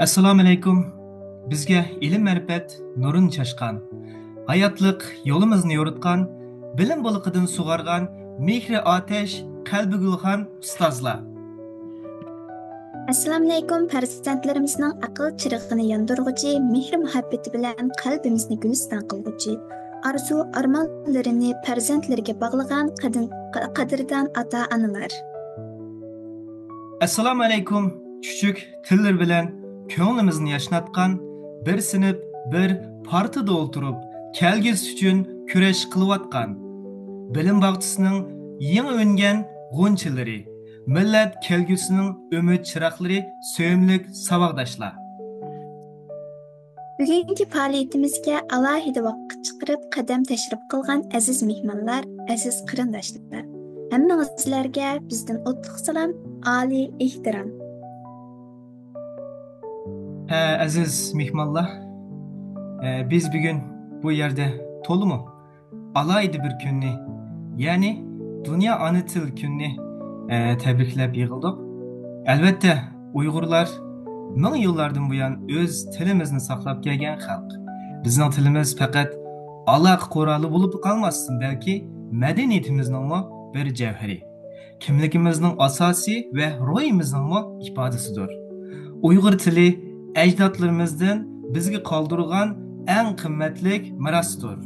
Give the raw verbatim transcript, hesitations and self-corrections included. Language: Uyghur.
ئەسسالامۇئەلەيكۇم. بىزگە ئىلىم-مەرىپەت نۇرىنى چاچقان، ھاياتلىق يولىمىزنى يورۇتقان، بىلىم بۇلىقىدىن سۇغارغان مېھرى ئاتەش قەلبى گۈلخان ئۇستازلار. ئەسسالامۇئەلەيكۇم، پەرزەنتلىرىمىزنىڭ ئەقىل چىرىغىنى ياندۇرغۇچى، مېھرى-مۇھەببىتى بىلەن قەلبىمىزنى گۈلىستان قىلغۇچى، ئارزۇ-ئارمانلىرىنى پەرزەنتلىرىگە باغلىغان قەدىر-، قەدىردان ئاتا-ئانىلار. ئەسسالامۇئەلەيكۇم، چۈچۈك تىللىرى بىلەن كۆڭلىمىزنى ياشناتقان، بىر سىنىپ، بىر پارتىدا ئولتۇرۇپ، كەلگۈسى ئۈچۈن كۈرەش قىلىۋاتقان، بىلىم باغچىسىنىڭ يېڭى ئۈنگەن غۇنچىلىرى، مىللەت كەلگۈسىنىڭ ئۈمىد چىراغلىرى، سۆيۈملۈك ساۋاقداشلار. بۈگۈنكى پائالىيىتىمىزگە ئالاھىدە ۋاقىت چىقىرىپ قەدەم تەشرىپ قىلغان ئەزىز مېھمانلار، ئەزىز قېرىنداشلار، ھەممىڭىزلەرگە بىزدىن ئوتلۇق سالام، ئالىي ئېھتىرام. ھە، ئەزىز مېھمانلار، ئە، بىز بۈگۈن بۇ يەردە تولىمۇ ئالاھىدە بىر كۈننى، يەنى دۇنيا ئانا تىل كۈنىنى، ئە، تەبرىكلەپ يىغىلدۇق. ئەلۋەتتە، ئۇيغۇرلار مىڭ يىللاردىن بۇيان ئۆز تىلىمىزنى ساقلاپ كەلگەن خەلق. بىزنىڭ تىلىمىز پەقەت ئالاقە قورالى بولۇپ قالماستىن، بەلكى مەدەنىيىتىمىزنىڭمۇ بىر جەۋھىرى، كىملىكىمىزنىڭ ئاساسى ۋە روھىمىزنىڭمۇ ئىپادىسىدۇر. ئۇيغۇر تىلى ئەجدادلىرىمىزدىن بىزگە قالدۇرغان ئەڭ قىممەتلىك مىراستۇر.